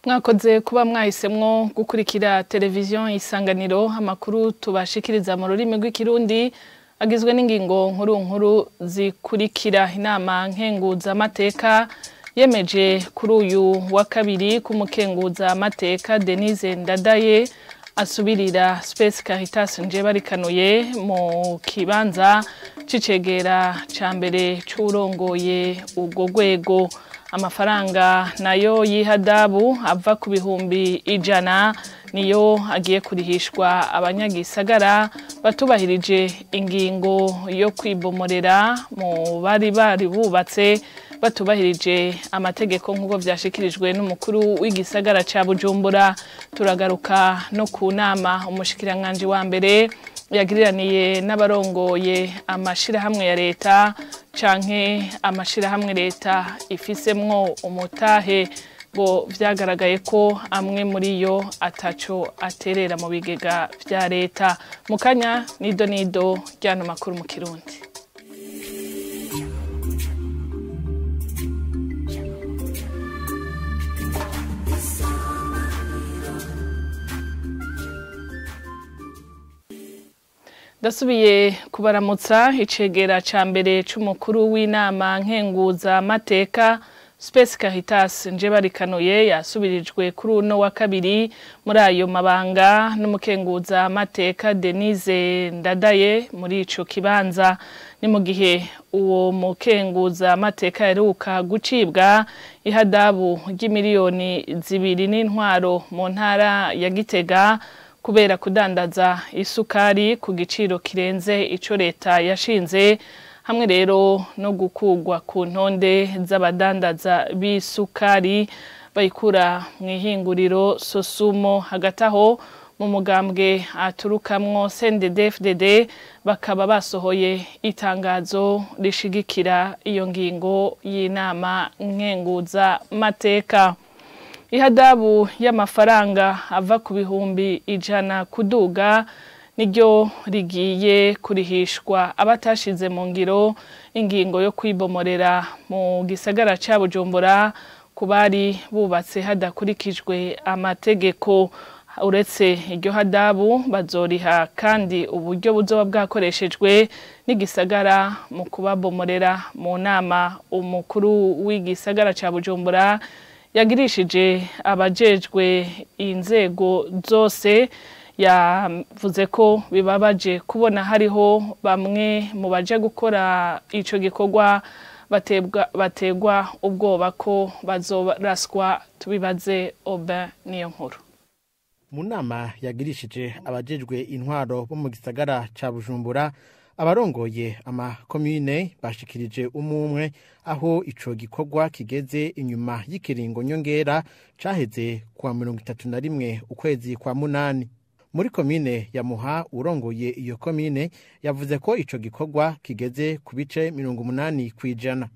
Mwakoze kuba mwahisemwo gukurikira televiziyo Isanganiro. Amakuru tubashikiriza mu rurimi rw'Ikirundi agizwe n'ingingo nkuru nkuru zikurikira: inama nkenguza amateka yemeje kuri uyu wa kabiri kumukenguza amateka Denise Ndadaye asubirira Space Caritas Njebarikanuye mu kibanza c'icegera ca mbere c'urongoye urwo rwego. Amafaranga nayo y'ihadabu ava ku 100,000 niyo agiye kurihishwa abanyagisagara batubahirije ingingo yo kwibomorera mu bari bari bubatse batubahirije amategeko, nk'uko vyashikirijwe n'umukuru w'igisagara ca Bujumbura. Turagaruka no ku nama umushikiranganji wa mbere yagiriraniye n'abarongoye amashirahamwe ya leta canke amashirahamwe leta ifisemwo umutahe, ngo vyagaragaye ko amwe muri yo ataco aterera mu bigega vya leta. Mukanya nido nido ryano makuru mu Kirundi. Ndasubiye kubaramutsa. Icegera ca mbere c'umukuru w'inama nkenguza amateka Space Caritas Njebarikanuye yasubirijwe kuri uno wa kabiri muri ayo mabanga n'umukenguza amateka Denise Ndadaye muri ico kibanza. Ni mu gihe uwo mukenguza amateka yaheruka gucibwa ihadabu ry'imiliyoni 2 n'intwaro mu ntara ya Gitega kubera kudandaza isukari ku giciro kirenze ico leta yashinze, hamwe rero no gukugwa ku ntonde z'abadandaza b'isukari bayikura mu ihinguriro Sosumo. Hagati aho, mu mugambwe aturukamwo CNDD-FDD bakaba basohoye itangazo rishigikira iyo ngingo y'inama nkenguza mateka. Ihadabu y'amafaranga ava ku 100,000 kuduga niryo rigiye kurihishwa abatashize mu ngiro ingingo yo kwibomorera mu gisagara ca Bujumbura ku bari bubatse hadakurikijwe amategeko. Uretse iryo hadabu, bazoriha kandi uburyo buzoba bwakoreshejwe n'igisagara mu kubabomorera. Mu nama umukuru w'igisagara ca Bujumbura yagirishije abajejwe inzego zose, yavuze ko bibabaje kubona hariho bamwe mu baje gukora ico gikorwa bategwa ubwoba ko bazoraswa. Tubibaze Oba niyo nkuru. Mu nama yagirishije abajejwe intwaro bo mu gisagara ca Bujumbura, abarongoye amakomine bashikirije umumwe aho ico gikorwa kigeze inyuma y'ikiringo nyongera caheze kuwa 31 ukwezi kwa munani. Muri komine ya Muha, urongoye iyo komine yavuze ko ico gikorwa kigeze ku bice 80%.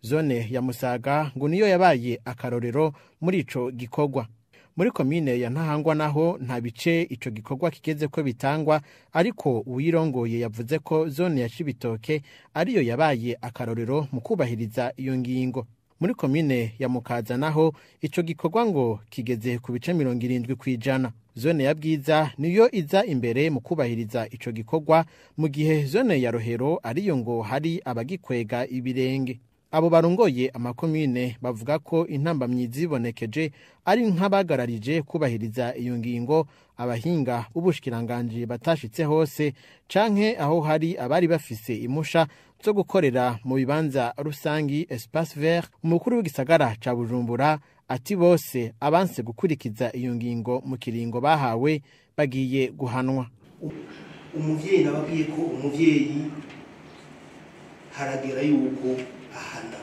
Zone ya Musaga ngo niyo yabaye akarorero muri ico gikorwa. Muri komine ya Ntahangwa naho nta bice ico gikorwa kigeze ko bitangwa, ariko uwirongoye yavuze ko zone ya Cibitoke ariyo yabaye akarorero mu kubahiriza iyo ngingo. Muri komine ya Mukaza naho ico gikorwa ngo kigeze ku bice 70%. Zone ya Bwiza niyo iza imbere mu kubahiriza ico gikorwa, mu gihe zone ya Rohero ariyo ngo hari abagikwega ibirenge. Abo barongoye amakomine bavuga ko intambamyi zibonekeje ari nk'abagararije kubahiriza iyo ngingo, abahinga b'ubushikiranganji batashitse hose, canke aho hari abari bafise impusha zo gukorera mu bibanza rusangi, espace vert. Umukuru w'igisagara ca Bujumbura ati bose abanse gukurikiza iyo ngingo mu kiringo bahawe bagiye guhanwa. Umuvyeyi, nababwiye ko umuvyeyi haragera yuko ahana.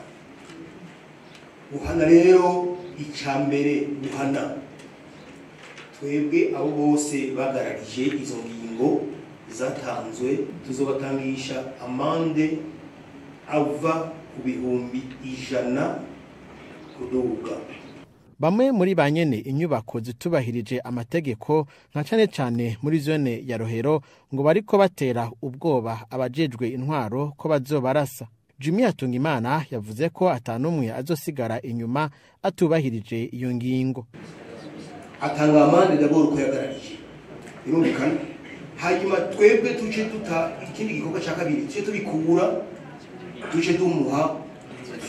Guhana rero, icya mbere guhana twebwe abo bose bagararije izo ngingo zatanzwe, tuzobatangisha amande ava ku 100,000 kuduga. Bamwe muri ba nyene inyubako zitubahirije amategeko, nka cane cane muri zone ya Rohero, ngo bariko batera ubwoba abajejwe intwaro ko bazobarasa. Jimmy Hatungimana yavuze ko atanumwe azosigara inyuma atubahirije iyo ngingo. Atanga amande d'abord ko yagararije, birumvikana. Hanyuma twebwe tuce duta ikindi gikorwa cya kabiri, tuce tubikura, tuce tumuha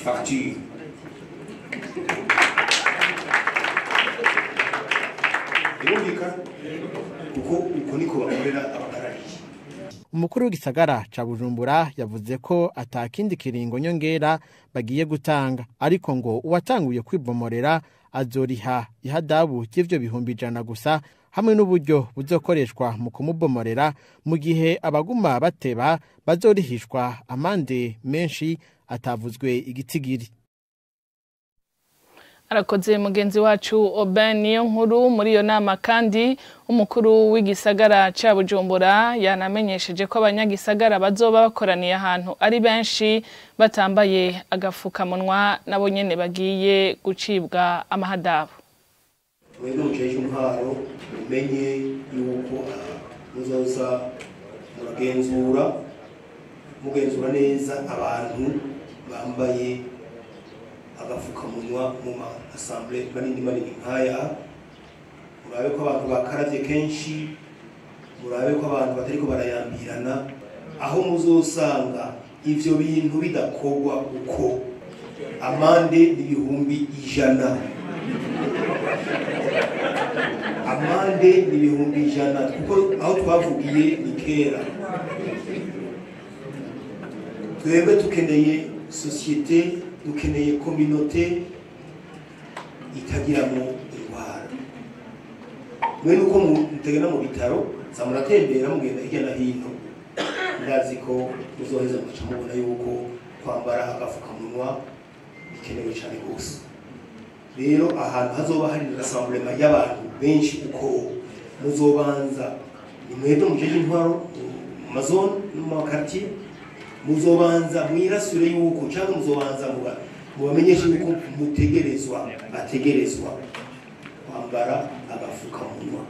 facture. Birumvikana kuko uko niko bakorera abagarariye. Umukuru w'igisagara ca Bujumbura yavuze ko atakindi kiringo nyongera bagiye gutanga, ariko ngo uwatanguye kwibomorera azoriha ihadabu ry'ivyo 100,000 gusa, hamwe n'uburyo buzokoreshwa mu kumubomorera, mu gihe abaguma bateba bazorihishwa amande menshi atavuzwe igitigiri. Arakoze mugenzi wacu Oben niyo nkuru. Muri iyo nama kandi umukuru w'igisagara ca Bujumbura yanamenyesheje ko abanyagisagara bazoba bakoraniye ahantu ari benshi batambaye agafukamunwa nabo nyene bagiye gucibwa amahadabu. Mwebwe mujeje intwaro umenye yuko muzoza muragenzura, mugenzura neza abantu bambaye agafukamunwa mu ma assemblée manini manini nkaya, murabe ko abantu bakaravye kenshi, murabe ko abantu batariko barayambirana. Aho muzosanga ivyo bintu bidakogwa uko, amande 100,000, amande 100,000, kuko aho twavugiye ni kera. Twebwe tukeneye société, dukeneye communauté itagiramo indwara. Mwe nuko mutegena mu bitaro za muratembera mugenda hirya na hino, ndazi ko muzoheza mugaca mubona yuko kwambara agafukamunwa bikenewe cyane rwose. Rero ahantu hazoba hari rassemblement y'abantu benshi, uko muzobanza ni mwebwe mujeje intwaro mu mazone no mu quartier, muzobanza mwirasure yuko cyangwa muzobanza mubamenyeshe yuko mutegerezwa bategerezwa kwambara agafukamunwa,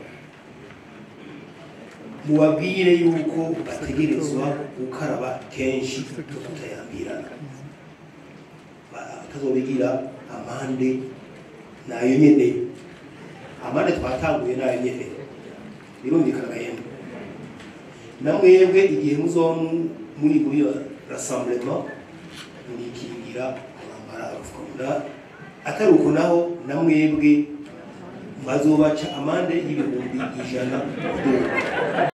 mubabwire yuko bategerezwa gukaraba kenshi tutayambirana, batazobigira amande nayo nyene. Amande twatanguye nayo nyene, birumvikana yemwe. Namwebwe igihe muzoba muri muri rassemblement murikingira murambara agafukamunwa, atari uko naho namwebwe bazobaca amande 100,000.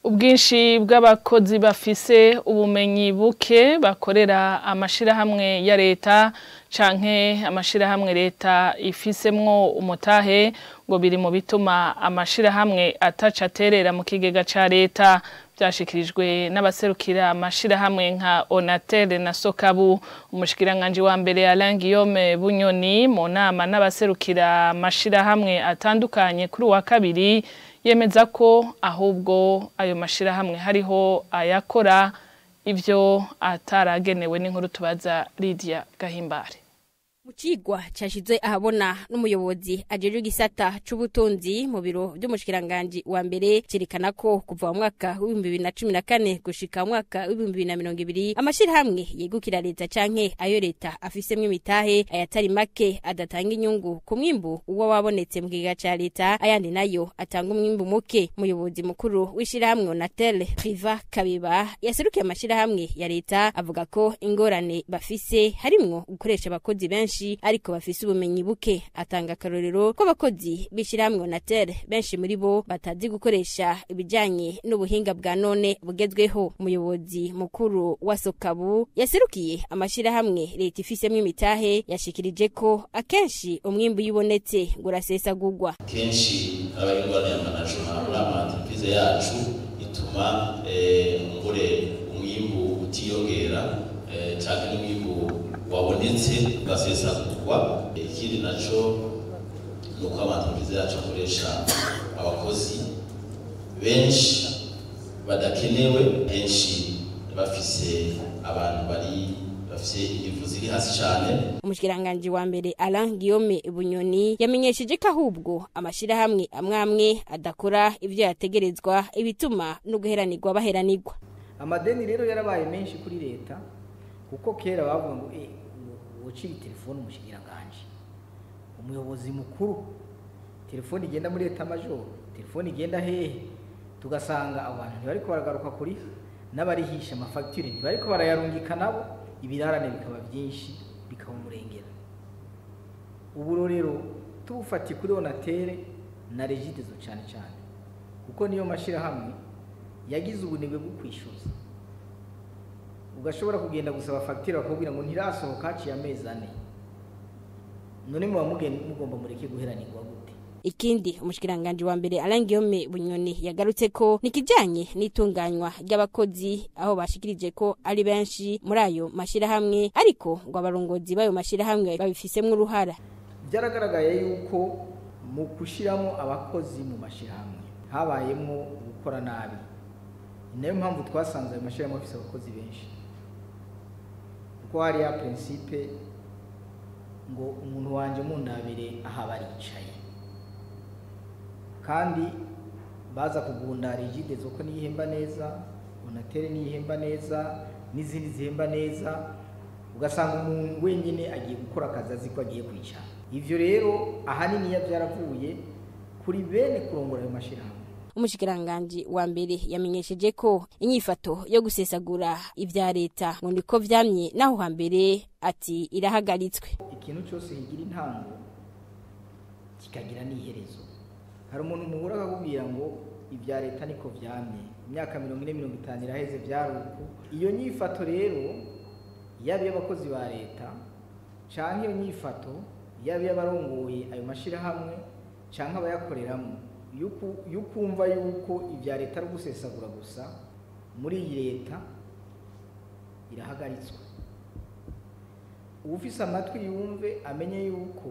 Ubwinshi bw'abakozi bafise ubumenyi buke bakorera amashirahamwe ya leta canke amashirahamwe leta ifisemwo umutahe ngo biri mu bituma amashirahamwe ataca aterera mu kigega ca leta, byashikirijwe n'abaserukira amashirahamwe nka Onatel na Sokabu. Umushikiranganje wa mbere Alain Guillaume Bunyoni mu nama n'abaserukira amashirahamwe atandukanye kuri wa kabiri yemeza ko ahubwo ayo mashirahamwe hariho ayakora ivyo ataragenewe. N'inkuru tubaza Lydia Gahimbare. Mu cigwa cashizwe ahabona n'umuyobozi ajejwe igisata c'ubutunzi mu biro vy'umushikiranganji wa mbere cerekana ko kuva mu mwaka w'ibihumbi 2014 gushika mu mwaka w'ibihumbi 2020 amashirahamwe yegukira leta canke ayo leta afisemwo imitahe ayatari make adatanga inyungu ku mwimbu uwo wabonetse mu kigega ca leta, ayandi nayo atanga umwimbu muke. Umuyobozi mukuru w'ishirahamwe Onatel Priva Kabeba yaserukiye amashirahamwe ya leta avuga ko ingorane bafise harimwo gukoresha abakozi benshi ariko bafise ubumenyi buke. Atanga akarorero ko abakozi b'ishirahamwe Onatel benshi muri bo batazi gukoresha ibijanye n'ubuhinga bwa none bugezweho. Umuyobozi mukuru wa Sokabu yaserukiye amashirahamwe leta ifisemwo imitahe yashikirije ko akenshi umwimbu yibonetse ngo urasesagurwa. Kenshi aba ingorane ya management muri ama entreprise yacu ituma ngure umwimbu utiyongera canke n'umwimbu wabonetse ugasesagurwa. Ikindi naco nuko ama entreprise yacu akoresha abakozi benshi badakenewe, benshi bafise abantu bari bafise ingufu ziri hasi cyane. Umushikiranganje wa mbere Alain Guillaume Bunyoni yamenyesheje ko ahubwo amashirahamwe amwe amwe adakora ivyo yategerezwa, ibituma no guheranirwa baheranirwa. Amadeni rero yarabaye menshi kuri leta, kuko kera bavuga ngo ucira telefone umushikiranganje Umuyobozi mukuru, telefone igenda muri état-major, telefone igenda hehe, tugasanga abo bantu ntibariko baragaruka kuri n'abarihisha amafagitire, ntibariko barayarungika nabo, ibirarane bikaba byinshi, bikaba umurengera. Ubu rero tubufatiye kuri ONATEL na REGIDESO cyane cyane, kuko niyo mashyirahamwe yagize ubunebwe bwo kwishyuza. Ugashobora kugenda gusaba fagitire, bakakubwira ngo ntirasohoka, haciye amezi 4. None muba mugomba mureke guheranirwa gute? Ikindi umushikiranganje wa mbere Alain Guillaume Bunyoni yagarutse ko nikijanye n'itunganywa ry'abakozi, aho bashikirije ko ari benshi muri ayo mashirahamwe, ariko ngo abarongozi b'ayo mashirahamwe babifisemwo uruhara. Byaragaragaye yuko mu gushyiramo abakozi mu mashyirahamwe habayemo gukora nabi. Ni nayo mpamvu twasanze ayo mashyirahamwe afise abakozi benshi, kuko hariya principe ngo umuntu wanje mundabire aha baricaye, kandi baza kugunda REGIDESO ko niyihemba neza, ONATEL niyihemba neza, n'izindi zihemba neza, ugasanga umuntu wenyine agiye gukora akazi azi ko agiye kwicara. Ivyo rero ahanini iyo byaravuye kuri bene kurongora ayo mashirahamwe. Umushikiranganji wa mbere yamenyesheje ko inyifato yo gusesagura ivya leta ngo niko vyamye naho hambere, ati irahagaritswe. Ikintu cyose kigira intango kikagira n'iherezo. Hari umuntu muhura akakubwira ngo ibya leta niko vyamye, imyaka 40, 50 iraheze, vyaruko. Iyo nyifato rero, yaba iy'abakozi ba leta canke iyo nyifato yaba iy'abarongoye ayo mashirahamwe canke abayakoreramo, yukumva yuko ibya leta ari ugusesagura gusa, muri iyi leta irahagaritswe. Uwufise amatwi yumve, amenye yuko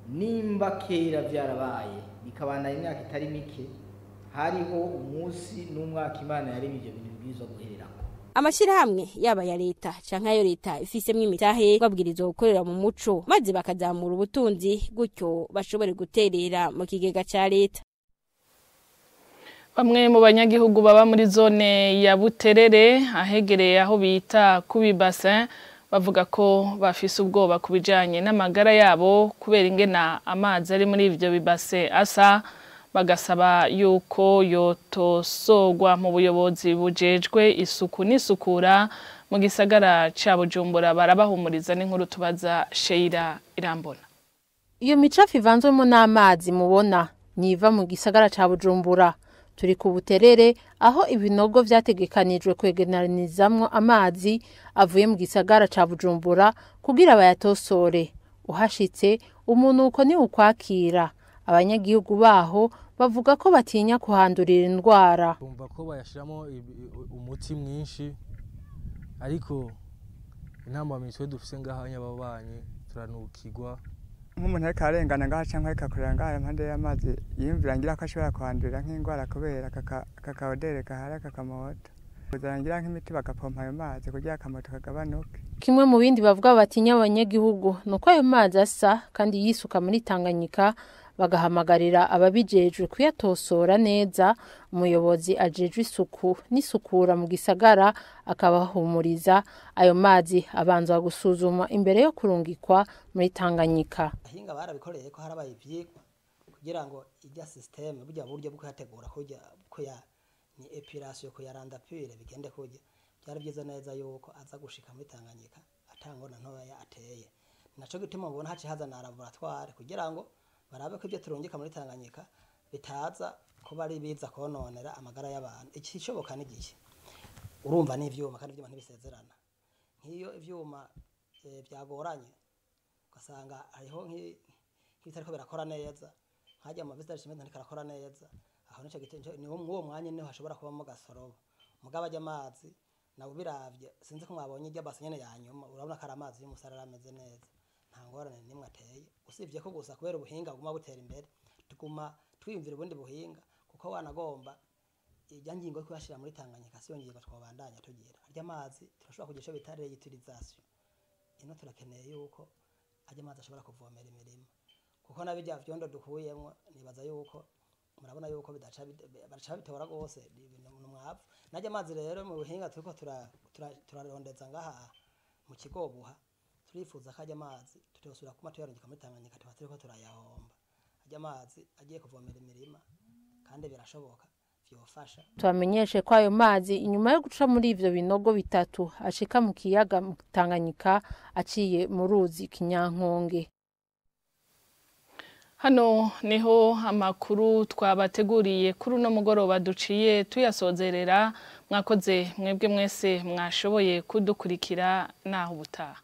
nimba kera byarabaye bikabandanya imyaka itari mike, hariho umunsi n'umwaka Imana yaremye ivyo bintu bibwirizwa guhererako. Amashirahamwe yaba ya leta canke ayo leta ifisemwo imitahe babwirizwa gukorera mu muco, maze bakazamura ubutunzi, gutyo bashobore guterera mu kigega ca leta. Bamwe mu banyagihugu baba muri zone ya Buterere, ahegereye aho bita kubi bassin, bavuga ko bafise ubwoba ku bijanye n'amagara yabo kubera ingena amazi ari muri ivyo bibase asa, bagasaba yuko yotosogwa mu buyobozi bujejwe isuku n'isukura mu gisagara ca Bujumbura. Barabahumuriza. N'inkuru tubaza Sheira Irambona. Iyo micafu ivanzwemo n'amazi mubona niva mu gisagara ca Bujumbura. Turi ku Buterere, aho ibinogo vyategekanijwe kwegeranizamwo amazi avuye mu gisagara ca Bujumbura kugira bayatosore. Uhashitse, umunuko ni ukwakira. Abanyagihugu baho bavuga ko batinya kuhandurira indwara. Bumva ko bayashiramo umuti mwinshi, ariko intambamyi twe dufise ngaha ababanyi, turanukirwa. Nk'umuntu ariko ararengana ngaha canke ariko akorera ngaha impande y'amazi, yiyumvira ngira ko ashobora kuhandurira nk'indwara kubera aka ka odeur gahari, aka kamoto. Kuzarangira nk'imiti bagapompa ayo mazi kugira akamoto kagabanuke. Kimwe mu bindi bavuga batinya abanyagihugu ni uko ayo mazi asa kandi yisuka muri Tanganyika, bagahamagarira ababijejwe kuyatosora neza. Umuyobozi ajejwe isuku n'isukura mu gisagara akabahumuriza, ayo mazi abanza gusuzuma imbere yo kurungikwa muri Tanganyika. Ahinga barabikoreye ko harabaye ivyigwa kugira ngo irya système, burya buryo bwo kuyategura, kujya kuya ni épuration, kuyaranda pure, bigende kujya byari byiza neza yuko aza gushika muri Tanganyika atangona ntoya ateye. Naco gituma mubona haci haza na laboratoire kugira ngo barabe ko ibyo turungika muri Tanganyika bitaza kuba ari biza kononera amagara y'abantu. Ikishoboka n'igihe urumva n'ivyuma, kandi ivyuma ntibisezerana. Nk'iyo ivyuma byagoranye, ugasanga hariho nk'ibitariko birakora neza, nkajya mu business ntariko arakora neza, aho nico ni uwo mwanya niho hashobora kubamo gasorobo. Mugabo ajya amazi nawe biravye, sinzi ko mwabonye irya basi nyene ya nyuma, urabona ko ari amazi y'umusarara ameze neza, nta ngorane nimwe ateye, usibye ko gusa kubera ubuhinga buguma butera imbere, tuguma twiyumvira ubundi buhinga, kuko wanagomba irya ngingo yo kuyashira muri Tanganyika siyo ngingo twabandanya tugira. Arya amazi turashobora kugira ico bita réutilisation. Ino turakeneye yuko arya amazi ashobora kuvomera imirima, kuko nabijya vyondo dukuyemwo, nibaza yuko murabona yuko bidaca baraca bitora gose n'umwavu. Najya amazi rero mu buhinga turiko turarondeza ngaha mu kigobuha. Turifuza ko ajya amazi tutosubira kuma tuyarungika muri Tanganyika, tuba turiko turayahomba. Ajya amazi agiye kuvomera imirima, kandi birashoboka, vyofasha. Tubamenyeshe ko ayo mazi inyuma yo guca muri ivyo binogo bitatu ashika mu kiyaga Tanganyika aciye mu ruzi Kinyankonge. Hano niho amakuru twabateguriye kuri uno mugoroba duciye tuyasozerera. Mwakoze mwebwe mwese mwashoboye kudukurikira, naho ubutaha.